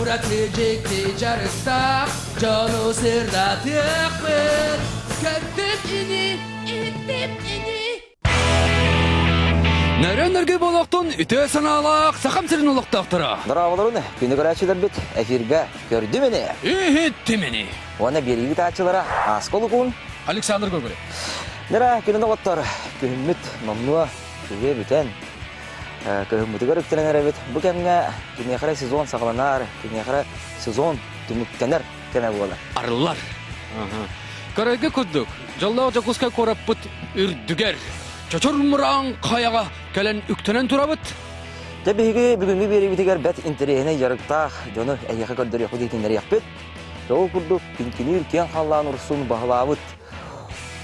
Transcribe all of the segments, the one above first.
Ураты дьикти дьарыктаах дьону сырдатыахпыт. Көттүм ини, иһиттим ини. Нөрөн-нөргүй буолуохтун үтүө санаалаах Сахам сирин олохтоохторо. Дорооболорун, күнү көрөөччүлэрбит эфиргэ көрдүм ини. Иһиттим ини. Уонна биэриибит ааччылара Ааска Лукун, Александр Гоголев. Дара күнүн оҕоттор, күһүммүт номнуо күһүө бүтэн, кыһыммытыгар үктэнэн эрэбит. Бу кэмҥэ киниэхэ эрэ сезон саҕаланар, киниэхэ эрэ сезон түмүктэнэр кэмэ буолар. Арыллар. Көрөргө курдук, дьоллоох Дьокуускай куораппыт үрдүгэр чочур мураан хайаҕа кэлэн үктэнэн турабыт. Дьэ биһиги бүгүҥҥү биэриибитигэр бэрт интэриэһинэй дьарыктаах дьону эһиэхэ көрдөрүөхпүт иһитиннэриэхпит. Ол курдук Киҥкиниир киэҥ халлаан урсун баһылаабыт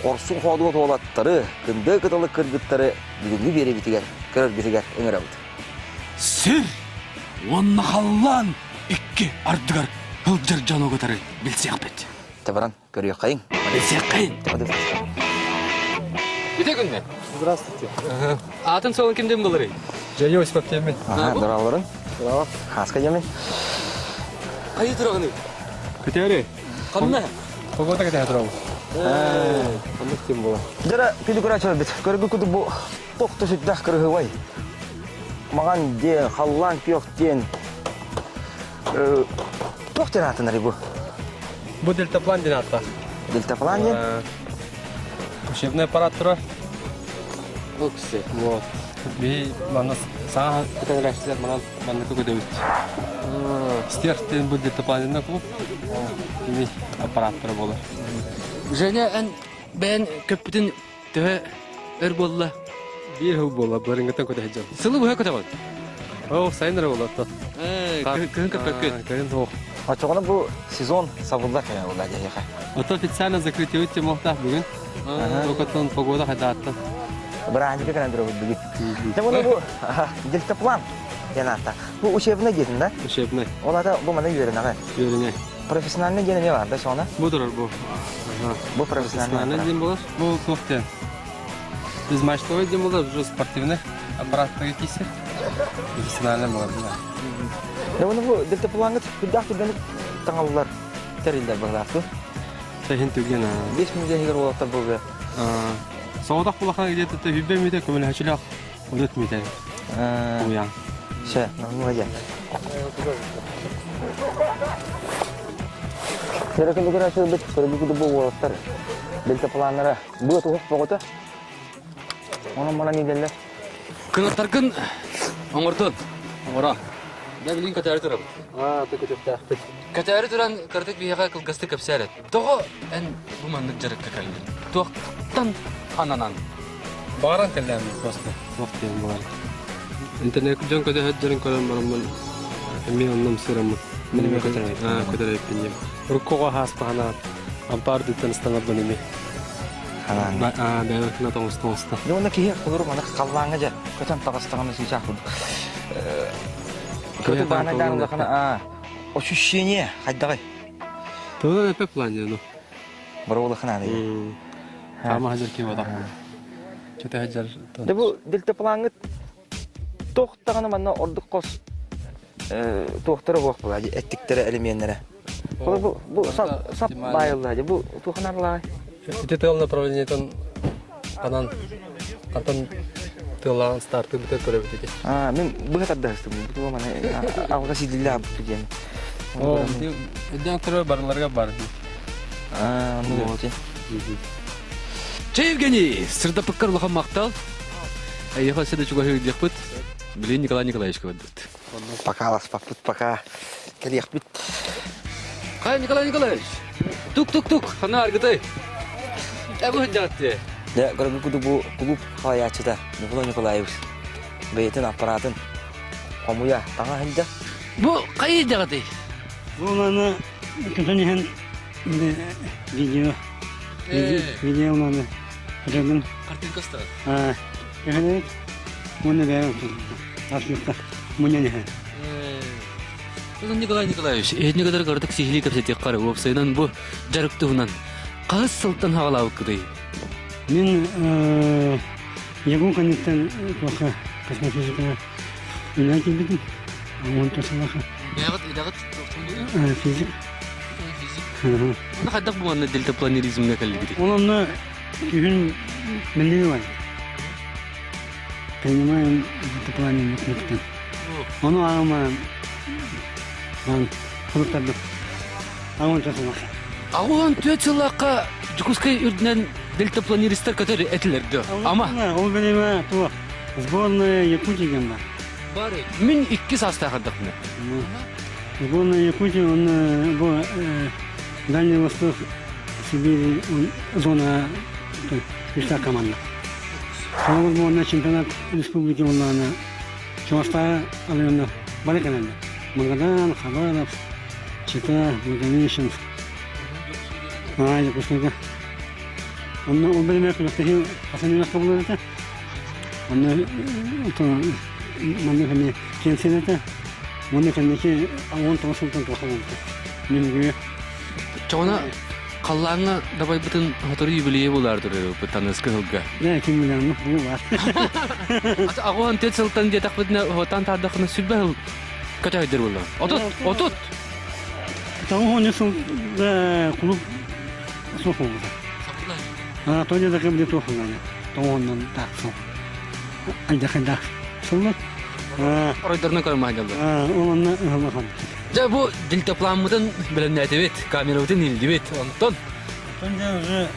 хорсун хоодуот уолаттары, кындыы кыталык кыргыттары бүгүҥҥү биэриибитигэр көрөргүтүгэр ыҥырабыт. Сир уонна халлаан икки ардыгар сылдьар дьону кытары билсиэхпит. Табаран көрүөххэйиҥ. Билсиэххэйин. Үтө күннэр. Здравствуйте. Аатын суолун кимден буларый? Женя Осипов диэммин. Аха, дорооболорун. Здорово. Хааска дьэмин. Хайы тураҕыный? Күтээри. Ханна? Погода кэтэһэ турабын. Оннук тем була. Дьара күнү көрөөччүлэрбит. Көргү куту бу тохто сүрдээх кырыһыбай. Маҕан диэн, халлаан күөх диэн. Туох диэн аатынарый бу? Бу дельтаплан диэн ааттаах. Дельтаплан диэн? Учебный аппарат турар. Ол киси. Вот. Би манна саҥа көтөлөөччүлэр манан маннык көтөбүт. Стерх диэн бу дельтаплан клуб. Кини аппараттара буолар. Женя, эн бэйэн көппүтүн төһө өр буолла? Биир сыл буолла, бырынгыттан көтө сылдьабын. Сылы быһа көтөҕүн? Оо, сайын эрэ буолла оттон. Кыһын көппөккүн? Кыһын суох. Оччоҕуна бу сезон сабыллар кэмэ буолла дьиэхэ. Ото официально закрытие темохтаах бүгүн. Только погода хайдааттан. Бырааһынньыкка кэлэн турабыт бүгүн. Дьэ буну бу дельтаплан диэн ааттаах. Бу учебный диэтин да? Учебный. Ол ата бу маны үөрэнэҕэ. Үөрэнэ. Профессиональный диэн эмиэ бар да соҕуна? Бу турар бу. Бу профессиональный диэн болар. Бу туох диэн? Безмачтовый диэн болар, уже спортивный аппараттары кийсер. Профессиональный болар. Дьэ буну бу дельтаплаҥҥыт күрдээх түргэнник таҥаллар тэриллэр быһылаах Тэһин түгэн. 5 мүнүүтэ иһигэр уолаттар буолуо. Соҕотох улахан где-то хүббэ мүтэ көмөлөһөчүлээх 30 мүтэ. Уян. Все, ну я. Дөрөкүлүгэр ачылбыт көрбүт бу уолаттар дельтапланнара быа туһах боҕото. Онон манан иделлер. Кынаттаргын оҥордун. Оҥоро. Дэ билигин көтөөрү турабын. Аа, ты көтүөхтээхпит. Көтөөрү туран кыратык биһиэхэ кылгастык кэпсээр Тоҕо эн бу маннык дьарыкка кэллиҥ? Туохтан ананан? Баҕаран кэллээммин просто туох диэн буолар. Интернет дьон көтөһөт дьонун көрөн бараммын эмиэ оннум сыраммын. Мин эмиэ көтөрөйүм. Аа, көтөрөйүппүн диэн. Уруккуга хааспахана ампаар дүттэн ыстанарбын эмиэ. Ханаан. Аа, бэйэм кына тоҥуста оҥоста. Дьэ уонна киһи холору маны халлааҥҥа дьэ көтөн таҕыстаҕына сыычаах курдук. Көтө баанайдаан улахана аа ощущение хайдаҕый? Тугунан эппэ плане ну. Боруолахан аадый. Хаама хазар киһи бодах. Чөтө хазар. Дэ бу дельтаплаҥҥыт туох даҕаны манна ордук хос туохтара буох була эттиктэрэ элеменнэрэ. Бу бу сап сап баайылла бу туоханарлаай. Ити тыал направлениетын анан хантан тыаллаан старты бүтэр көрөбүт ити. Аа мен быһа тардыһыстым. Бу маны алга сидиллээ бу диэн. Оо, Өйдөөн көрөр барыларга бар. Аа, ну вот. Чэ, Евгений, сырдаппыккар улахан махтал. Эйиэхэ өссө да чугаһыы диэхпит. Билин Николай Николаевичка көрдүт. Пока ласпаппыт, пока кэлиэхпит. Хай, Николай Николаевич. Тук-тук-тук, хана аргытай. Э, бу дьаҕытты. Дэ, көрөгү куду бу клуб халаяччыта Николай Николаевич бэйэтин аппаратын хомуйа таҥа сылдьар. Бу хайы дьаҕытый? Бу маны көтөн иһэн видео видео маны көрөбүн. Картинка устар. Көһөнөбүт уонна бэйэм асмыкта мунньан иһэн. Бүгүн Николай Николаевич, эһитини кытары кыратык сиһилии кэпсэтиэххэ эрэ уопсайынан бу дьарык туһунан хаһыс сылтан хаҕалаабыккытый? Мин ягун кэнниттэн туохха космофизикаҕа үлэлээн киирбитим. 10 сыллаха. Бэйэҕит Идэҕит Физик. Физик. Оны хайдах бу манна дельтапланеризмҥа кэллигитий? Ол онно күһүн мэллиги бар. Принимаем дельтапланеризм клубтан. Ону аама бан клубтарды агон часылах. Агон түөт сыллаахха Дьокуускай үрдүнэн дельтапланеристар көтөр этилэр дөө. Ама. Ол бириме туох сборная Якутии диэн бар. Бары. Мин икки саастаах эрдэхпинэ. Сборная Якутии он бу Дальний Восток Сибири зона үстэх команда. Холобур буонна чемпионат республики буоллаҕына Чугастааҕы районна бары кэлэллэр. Магадан, Хабаровск, Чита, Благовещенск. Аа, Якутскайга. Онно ол биримэ күрэхтэһии хасан үөрэххэ булар этэ. Онно маннык эмиэ киэнсиэн этэ. Уонна кэнники 19 сылтан туох буолбута. Нөмүгү Чоҕуна халлааҥҥа дабайбытын сотору юбилейа булаар турар таныска сылга. Дэ ким билэр бу бар. Аҕуон тет сылтан диэтэхпитинэ уһуотаан таардахына сүрбэ сыл көтөһөйдөр буолла. Отут, отут. Тоҕус сыл клуб суох буолбута. Анатолий да ким туох буолла. Тоҕуоннан таах сыл. Айдахайдаах сыллар. Оройдорунан көрөн Ол онно ыһылла Дьэ бу дельтаплааммытын бэлэмнээтибит, камерабытын иилдибит. Онтон Онтон дьэ уже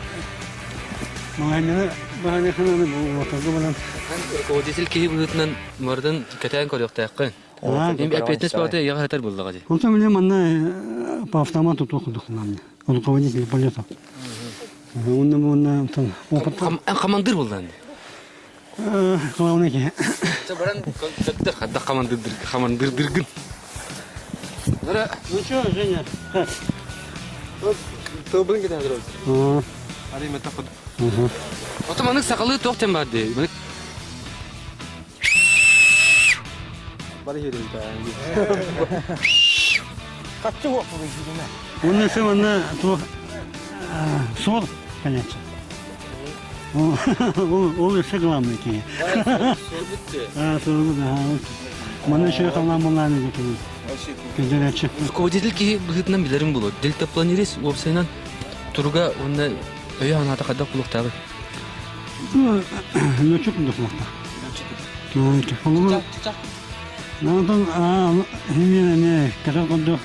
маҕаһыыннары баһаныхананы буолуотарга баран Руководитель киһи быһыытынан барытын кэтээн көрүөхтээххин. Эппиэтинэс баҕата эйиэхэ сытар буоллаҕа дии. Онтон билим манна по автомату туох курдук руководитель полета. Уонна уонна опыт. Командир буоллаан. Главный киһи. Баран көттөр хадда командирдыргын. Ну что, Женя, как? Тылбын кэтэн турабыт. Арый мэтэх курдук. Ото манык сахалыы туох тем бар дии. Бары иһирин Хаччы уоппугу иһиринэ. Уонна сэ манна туох суол конечно. Ол өссө главный киһи. Суол да. Манна еще халаан булааны гутугун. Көдөрөчү. Руководитель киһи быһыытынан билэрим булу. Дельтапланерист уопсайынан туруга уонна өйө санаата хайдах булуохтааҕый? Нөчүк духлахта. Холобур Онтон химия эмиэ кэтэх курдук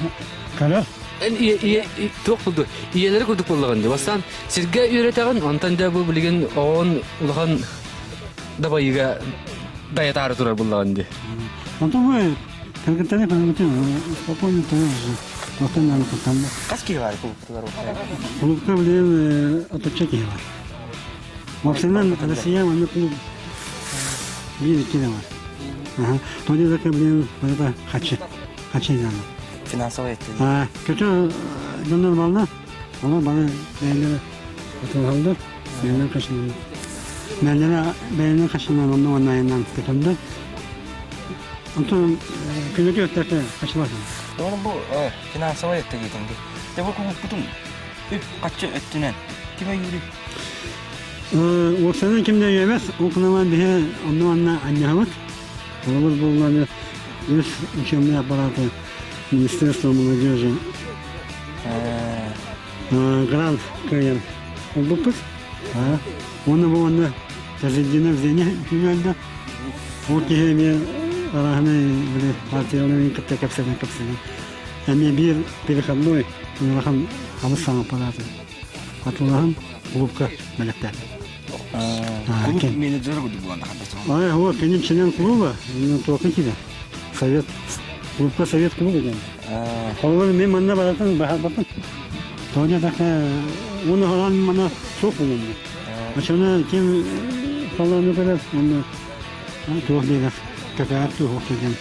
көрөр. Эн ийэ туох курдук ийэлэри курдук буоллаҕын дии. Бастаан сиргэ үөрэтэҕин, онтон дьэ бу билигин оҕон улахан дабайыыга дайатаары турар буоллаҕын дии. Онтон бу кыргыттары көрбүтүм, спокойно турар Оттон аны куттанна. Хас киһи бар кулуптугар? Кулупка билигин отучча киһи бар. Уопсайынан Россия манна клуб биир икки да бар. Тони да блин барыта хачы. Хачы инаны. Финансовый өттүн. Көтө дьоннор бална. Олар баны бэйэлэрэ атылалдар. Бэйэлэрэ хачынан. Бэйэлэрэ бэйэлэрэ хачынан онно онно айаннан көтөндө. Онтон күнүкү өттөкө хачылар. Doğru bu финансовый өттө диэтиҥ дии. Дьэ бу кулуппутун үп хаччы өттүнэн ким өйүүрүй? Уопсайынан ким да өйөөбөт, ол кынаман биһи онно-манна анньаһабыт. Холобур буоллаҕына үс учебный аппараты Министерство молодежи грант кыайан ылбыппыт. Уонна бу уонна Тазетдинов Зеня түмэлдэ. Ол киһи эмиэ арааһынай били партияларын кытта кэпсэтэн кэпсэтэн эмиэ биир переходной улахан алыс саҥа аппараты атылаһан клубка бэлэхтээтэ. Клуб менеджері курдук буолан Ай, вот, кеним член клуба, туохын киде. Совет, клубка совет клуба диэн. Холобур мен манна баратын баһарбаппын. Тоня така уну халан мана суох булунду. Ачана ким халаны көрөр, онно туох диэбэт, какаат туох диэн.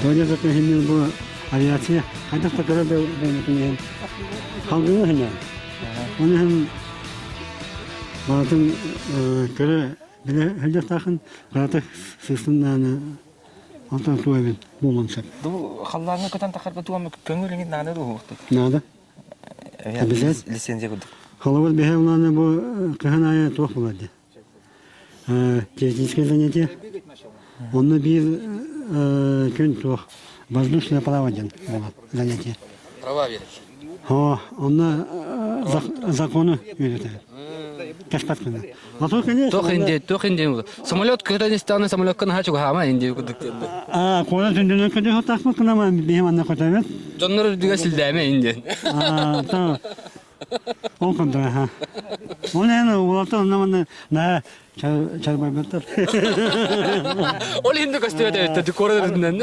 Тоня така хиннин бу авиация хайдах да көрөр да буолбутун иһин халгыҥа хиннэн. Оны иһин барытын көрө билэ сылдьахтаахын, кыратык сыстын Онтон туох эбит буолуон сөп. Бу халлааҥҥа көтөн тахарга туом көҥүл иҥин наада дуоһуохтук. Наада. Обязательно. Лицензия курдук. Холобур биһи улаана бу кыһын аайы туох буолар дии. Теоретическое занятие. Онно биир күн туох воздушное право диэн буолар занятие. Права берет. О, онно закону үйрөтөр. Кэспэт гына. А то, конечно, Туох инде, туох инде. Самолет көтөн истэҕинэ самолекка наһаа чугаһаама инде курдук диэн. А, куора түндүнэн көтө сатаахпыт гына биһим анна көтөбүт. Дьоннор үрдүгэ силдээмэ инде. А, то ол курдук, аха. Ол эн уолаттар онно манна наһаа чарбайбаттар. Ол иһин да көстүбэт эбит куорат үрдүнэн.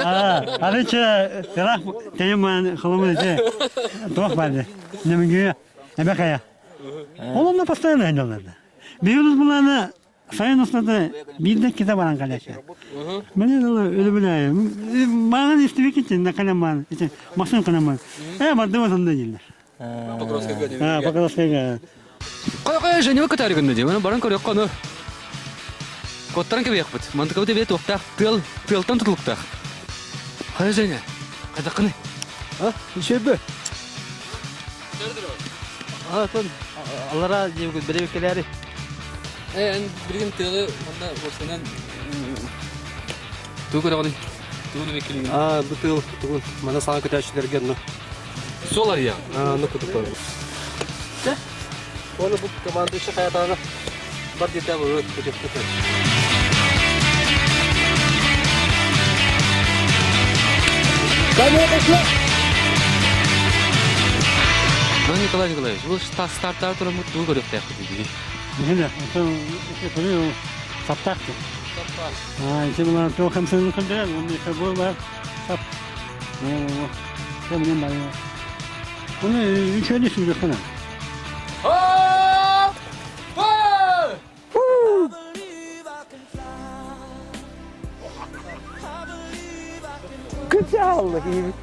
Арыча ыраах тэйим холобур ити туох баар Нөмүгү эбэ хайа. Ол онно постоянно сылдьаллар. Биһиги булаана сайын устата биирдэ иккитэ баран кэлээччи. Мені өлөбүлэ маҕан истибиккитин накалям маан ити масын кынаман. Э бардыбат онда дииллэр. Покровскайга. Покровскайга. Кой-кой Женева көтөөрү гынна дии. Баран көрүөххэ ону. Куоттаран кэбиэхпит. Мантыкабыт эбиэ туохтаах тыал, тыалтан тутулуктаах. Хайа Женя, хайдаххыный? А, үчүгэй. А, тон алара диэбит бэрэбиккэлээри. Э, эн билигин тыалы манна уопсайынан тугу көрөҕүнүй? Тугу бэккилиҥ? А, бу тыал тугун мана саҥа көтөөччүлэргэ онно. Суол арыйа. А, ну кутук бар. Оны бу командующий хаятаана бар диэтэ бу көтөктө. Ну, Николай Николаевич, бу стартар тураммыт тугу көрүөхтээхпит дии. Биле, ото саптаах. А, ити була туох хамсыгын көрдөрөр, уонна икки бар сап. О, мен бар. Оны үчүгэй сүүрүөххүнэ. Күтсе алла киһибит.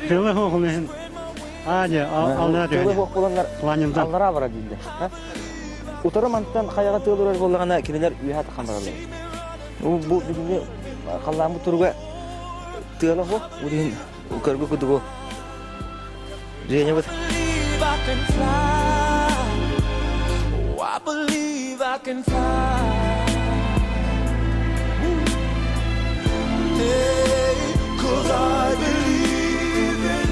Тылы хоохулehen. Аадьа, аллара Тылы хоох буланнар Планемда. аллара бара дииллэр. Утары мантан хайаҕа тыал урар буоллаҕына кинилэр үөһэ таххан бараллар. Бу бүгүҥҥү халлааммыт туруга тыала суох. Бу иһин көргө кудугу Женябыт. I believe I can fly. Hey, 'cause I believe in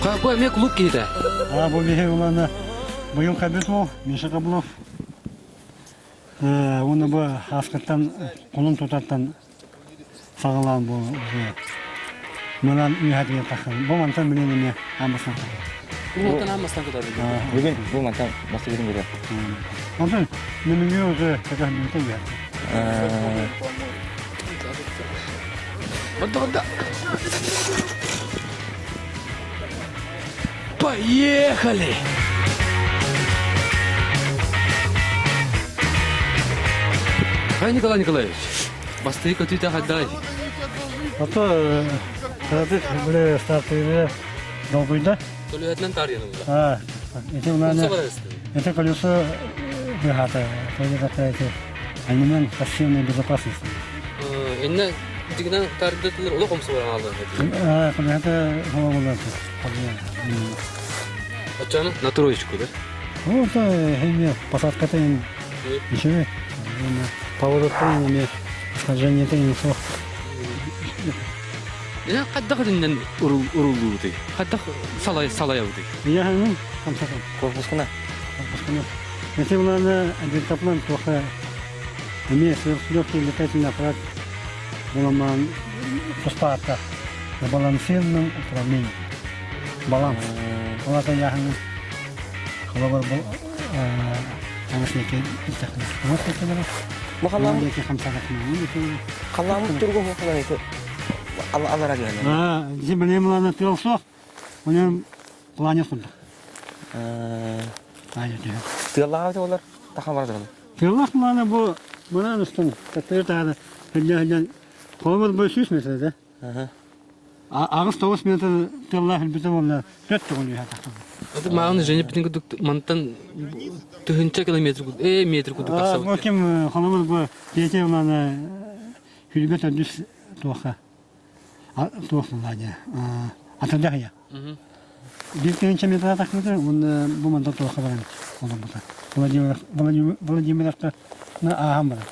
you. Бу эмиэ клуб киһитэ. А бу биһи улана быйыл кабит ол Миша Каблов. Уонна бу ааскыттан кулун тутартан саҕалаан бу мынан үөһэтигэр тахсан. Бу мантан билин эмиэ аан бастаан Бу мантан аан бастаан кытары. Бүгүн бу мантан бастыгытын көрөр. Онтон нөмүҥү уже көтөн бүтэ үөһэ. Банда банда. Поехали! Хай Николай Николаевич, бастыы көтүүтэ хайдай. Ото кыратык бile стартыыры долгуйда. Төлөһөтүнэн таарыйан ылла. А, ити улаана это колесо быһаата, это эти элемент пассивной безопасности. Инне дигинен таарыйдатылар олох омсу баран алды. А, это холобулар. Оччону на троечку, да? Ну, это эми посадката эми еще поворотта эми скольжение эми суох. Я хайдах иннен уруллуутуй? Хайдах салай салайабытый? Я ну, хамсакам. Корпускуна. Корпускуна. Эти улаана дельтаплан туоха эми сверхлегкий летательный аппарат буламан туспаата на балансированном управлении. Баланс. Олата яханы холобор бу Бу халлааммыт халлааммыт тургу хуохалан ити аллара түһэн. А, землемлана тыал суох, онон плане курдук. Тыаллаах олар тахан барар Тыаллаах плана бу мынан устун таттыры таары хылдьан холобур бу 100 метр да. Аҕыс тоҕус метр тыаллаах өлбүтэ буолла төрт тугун үһэ тахсан. Это мааны Женя бүтүн курдук мантан тыһыынча километр э метр курдук тахсабыт. Бу ким холобур бу петя улаана хүлбэ төрдүс туоха туох буолла дии атырдах я. Биир тыһыынча метр тахсыбыта уонна бу мантан туохха баран олорбута. Владимировка ааһан баран.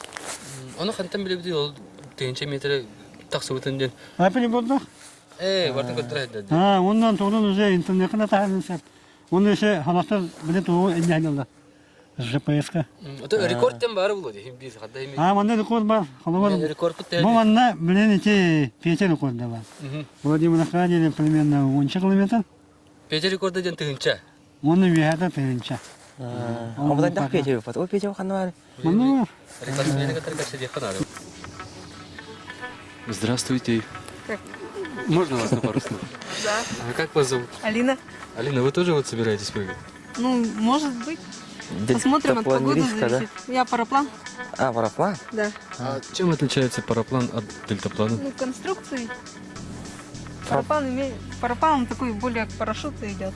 Ону хантан билэбитий ол тыһыынча метр тахсыбытын диэн? Апели буолла. Ээ, бартын көттөрө сылдьар. Аа, оннан тугунан уже интернетка да таһарын сөп. Онно еще халастар биле тугу эннэһин GPS-ка. Ото рекорд тем бары було дии биир хадда эми. Аа, манна рекорд бар. Холобур. Рекорд Бу манна билен ити Петя рекорда бар. Владимир диэн примерно уонча километр. Петя рекорда диэн тыһынча. Уонна үөһээтэ тыһынча. Обладах Петя бупат. Ой, Петя ханна бар. Манна Здравствуйте. Как? Можно вас на пару слов? Да. А как вас зовут? Алина? Алина, вы тоже вот собираетесь прыгать? Ну, может быть. Посмотрим, от погоды зависит. Я параплан. А, параплан? Да. А чем отличается параплан от дельтаплана? Ну, конструкции. Параплан, имеет... параплан он такой более к парашюту идет.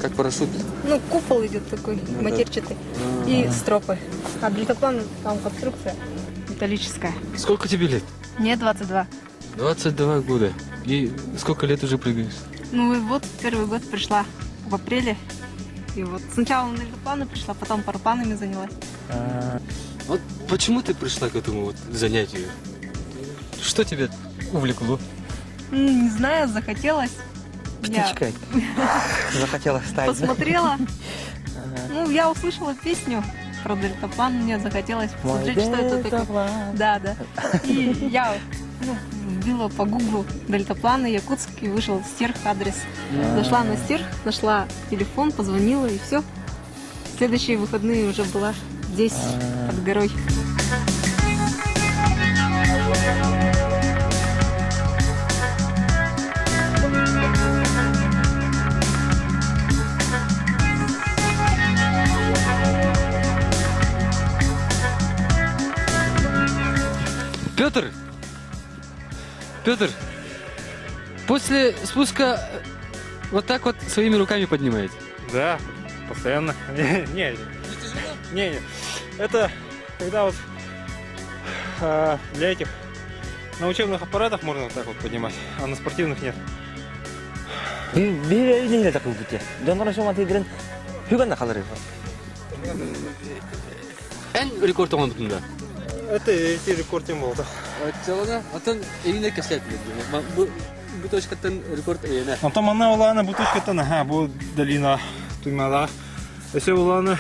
Как парашют? Ну, купол идет такой матерчатый. И стропы. А дельтаплан там конструкция металлическая. Сколько тебе лет? Мне 22. 22 года. И сколько лет уже прыгаешь? Ну и вот первый год пришла в апреле. И вот сначала на дельтапланы пришла, потом парапланами занялась. Вот почему ты пришла к этому вот занятию? Что тебя увлекло? Ну, не знаю, захотелось. Я Птичкой. Захотела стать. посмотрела. Ну, я услышала песню про дельтаплан, мне захотелось посмотреть, что это такое. Да, да. И я ну, вбила по гуглу дельтапланы Якутск и вышел стерх адрес. Зашла на стерх, нашла телефон, позвонила и все. Следующие выходные уже была здесь, под горой. Петр! Петр! После спуска вот так вот своими руками поднимаете. Да, постоянно. Не, не, не, не. Это когда вот э, для этих на учебных аппаратах можно вот так вот поднимать, а на спортивных нет. Биир нэһилэ такылбыт Дьоннор ошо матыйдырын бүгэн да халыр. Эн рекорд оҥорбутун да? Это эти рекорд тем был, да. Оччоҕуна, оттон эйине кэсэт Бу бу точкаттан рекорд эйине. Онтон манна улаана бу точкаттан аха бу долина Туймаалаах. Өсө улаана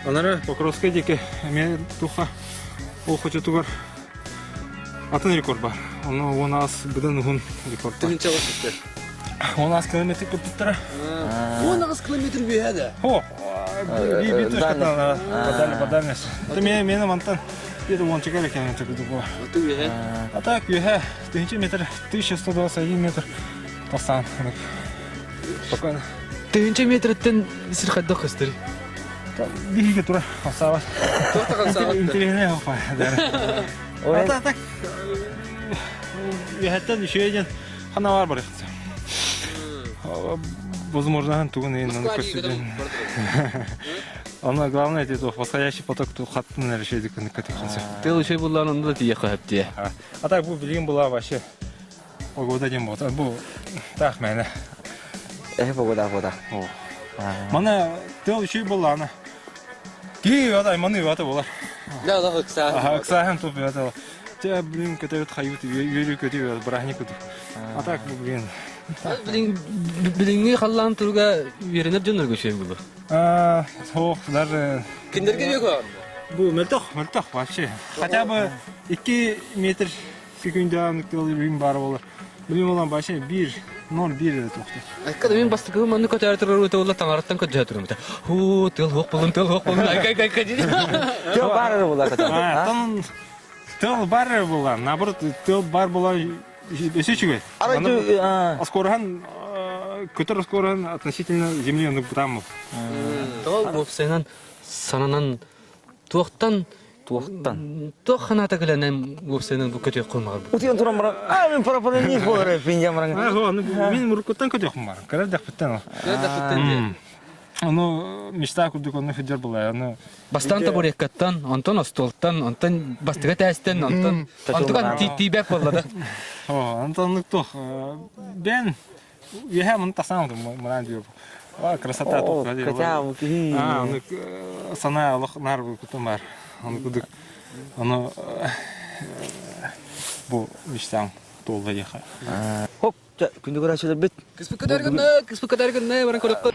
анара Покровскай диэки эмиэ туха ол хочотугар атын рекорд бар. Ону уон аас быдан уһун рекорд бар. Тыһынча сүстэр. Уон аас километр көппүттэрэ. 18 километр үөһэ да. О, би точкаттан подали подальность. Это мен мантан где-то уонча эрэ километр курдук буолар. Аты үөһэ. А так үөһэ тыһыынча метр, 1121 метр тахсан. Спокойно. Тыһыынча метрттэн сир хайдах көстөр? Биһиги тура хамсаабат. Туох хамсаабат? Интэриэһинэй хоппа. А так так үөһэттэн үчүгэй диэн хана бар барыахтса. Возможно, тугун иһин көстүдүн. Оно главное это восходящий поток хаттын решили көтөхөнсө. Тыл үчүгэй буллаан онно да тиийэ хөптиэ. А так бу билигин была вообще погода диэн буолта. Бу таах мээнэ. Э погода погода. Мана тыл үчүгэй буоллаана. Кии ата маны ата болар. Да, да, ыксааһын. Ыксааһын туп ата. Те блин көтөбүт хайбыт үөрүү көтүү бырааһынньык куту. А так бу блин. Билиҥҥи халлаан туруга үөрэнэр дьоннорго үчүгэй буолуо. Суох, даже Кинилэргэ үө Бу мөлтөх, мөлтөх вообще. Хотя бы 2 метр секундаан тыл баар буолар. Билим olan вообще 1 0,1 тохтор. Айка мин бастакы манны көтөөр турар өтө буолла таҥараттан көтөөр турар Хуу, тыл хуох болун, тыл хуох болун, айка айка айка Тыл баар була көтөр. Тон тыл бар була. Наоборот, тыл бар була өсө үчүгэй. Скорохан көтөр скорохан относительно земли он там. Тол уопсайынан сананан туохтан Туохтан. туох ханаата кэлэнэн уопсайынан бу көтүөх кылмаҕар. Утуйан туран баран, а мен парапанист болар пинжам баран. Мин мурукуттан көтүөхүм бар. Кырар дахпыттан. Ону мечта курдук ону сылдьар буолаа. Ону Бастаан табуреккаттан, онтон остуолтан, онтон бастыга тээстэн, онтон онтуган тиийбэк буолла да. О, онтоннук туох бен. Үөһэ муну тасаам мыраан диир. Красота О, кытаам киһи. Аа, аны санаа олох наар кутум бар. Аны кудук аны бу мечтаң туолла диэхэ. Хоп, күндү көрөөччүлэрбит. Кыспыкка даргынна, кыспыкка даргынна, баран көрөккө.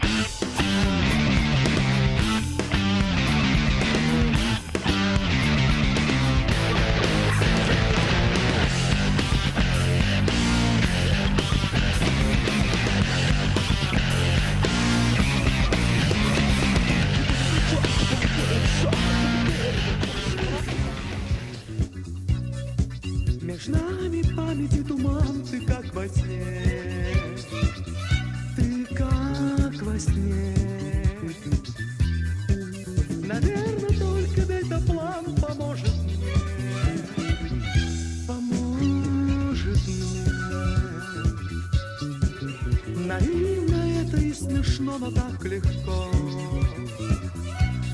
Между нами памяти туман, ты как во сне. Ты как во сне. Наверное, только дельтаплан поможет мне. Поможет мне. Наивно это и смешно, но так легко.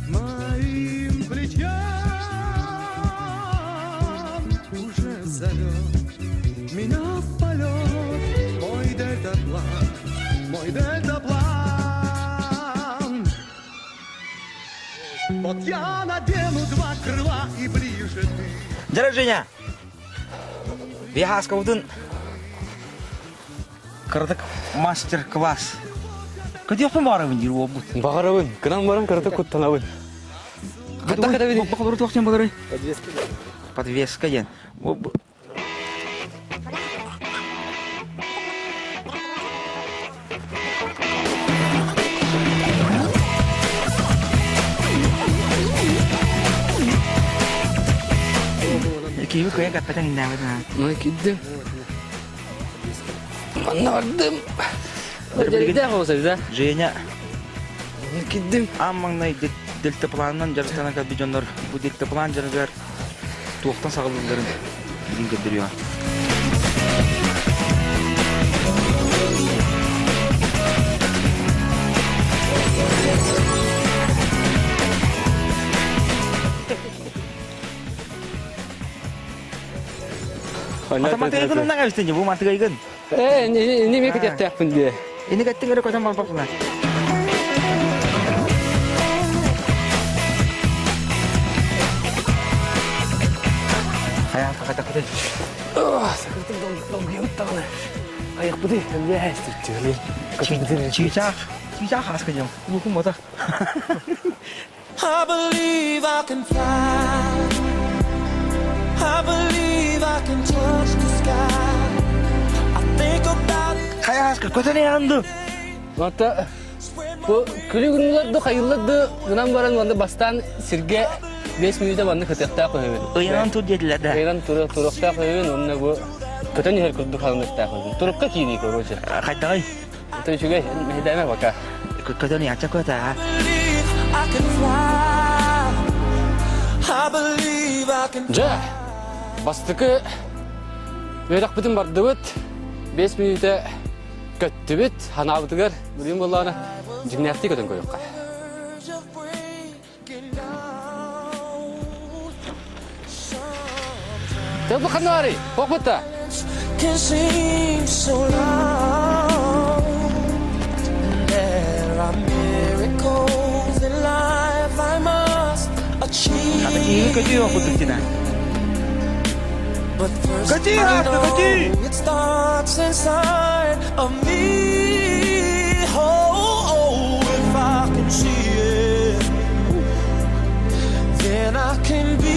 Моим плечам уже зовет меня в полет мой дельтаплан, мой дельтаплан. Вот я надену два крыла и ближе ты. Дара Женя! Бихаскаудын кыратык мастер-класс. Көтүөхпүн баҕарабын диир уолбут. Баҕарабын, кынан баран кыратык куттанабын. Хатта кытабын. Бу туох диэн буоларый? Подвеска. Подвеска диэн. Киһи кыайан каппатан иннээбит Ну киддим. Манна бардым. Дьэрдээх оҕус да? Женя Киддим. Аан маҥнай дельтапланынан дьарыктана кэлбит дьоннор бу дельтаплан дьарыгар туохтан саҕалыылларын билин көрдөрүөҕэ. Математикайгын оннан эбистин бу матыгайгын. Э, не ме кетектээхпин дии. Ини кеттиң эрэ көтөн барбаппына. Хайаан хатакыты. Сакыртык долгуйабыт даҕаны. Айахпыты өллө Чыычаах, чыычаах хаска дьон. Лукум бота. I believe I can fly. I believe I can touch the sky. I think about it. Хайааска көтөн янды. Ота бу күлүгүннэр хайылларды гынан баран манна бастаан сиргэ 5 мүнөтэ манна кытыахтаах үһүбүн. Ыйанан тур диэтилэр да. Ыйанан туруохтаах үһүбүн уонна бу көтөн иһэр курдук халыныктаах үһүбүн. Турукка киирии короче. Хайдаҕый? Это үчүгэй, мэһэйдээмэ пока. Көтөн яча көтө Дьэ, бастакы үөрэхпитин бардыбыт, 5 мүнүүтэ көттүбүт, ханаабытыгар билигин буоллаҕына дьиҥнээхтии көтөн көрүөххэ. Тылбы ханна барый? Хохмутта? Can seem so long. There are miracles in life I must achieve. Көтүү курдук дина. But first Көтүү I хаста know көтүү. it starts inside of me. Oh, oh, if I can see it, then I can be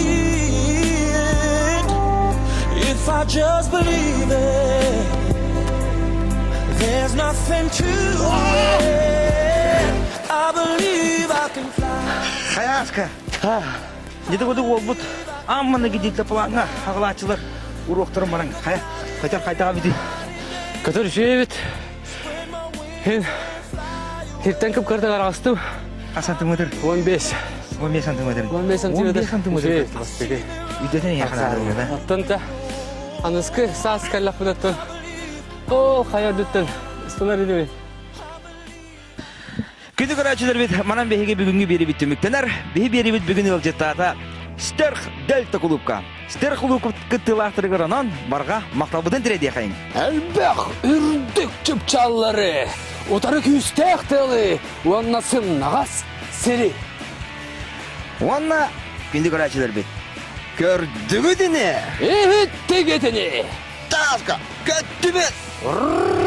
it. If I just believe it, there's nothing to it. I believe I can fly. Хайааска. Деді курдук уолбут амманы гидилте планга хагалаачылар уруоктарын баран хайа көтөр хайдаға бити. Көтөр үчүгэйбит. Хин хиртэн кып-кыртык араҕастым. А сантиметр? 15. 15 сантиметр. 15 сантиметр. 15 сантиметр. Үчүгэй бастыгы. Үйдетен яхана да. Оттон та аныскы саас кэллэхпинэттэн о хайа үрдүттэн ыстынар инибин. Күндү көрөөччүлэрбит, манан биһиги бүгүҥҥү биэрибит түмүктэнэр. Биһи биэрибит бүгүн ыалдьыттаата. Стерх Дельта кулуупка. Стерх кулууп кыттыылаахтарыгар онон барҕа махталбытын тириэрдиэхэйиҥ. Элбэх үрдүк чыпчааллары, утары күүстээх тыалы уонна сымнаҕас сири. Уонна күндү көрөөччүлэрбит, көрдүгүт ини! Иһиттигит ини! Тааска көттүбүт!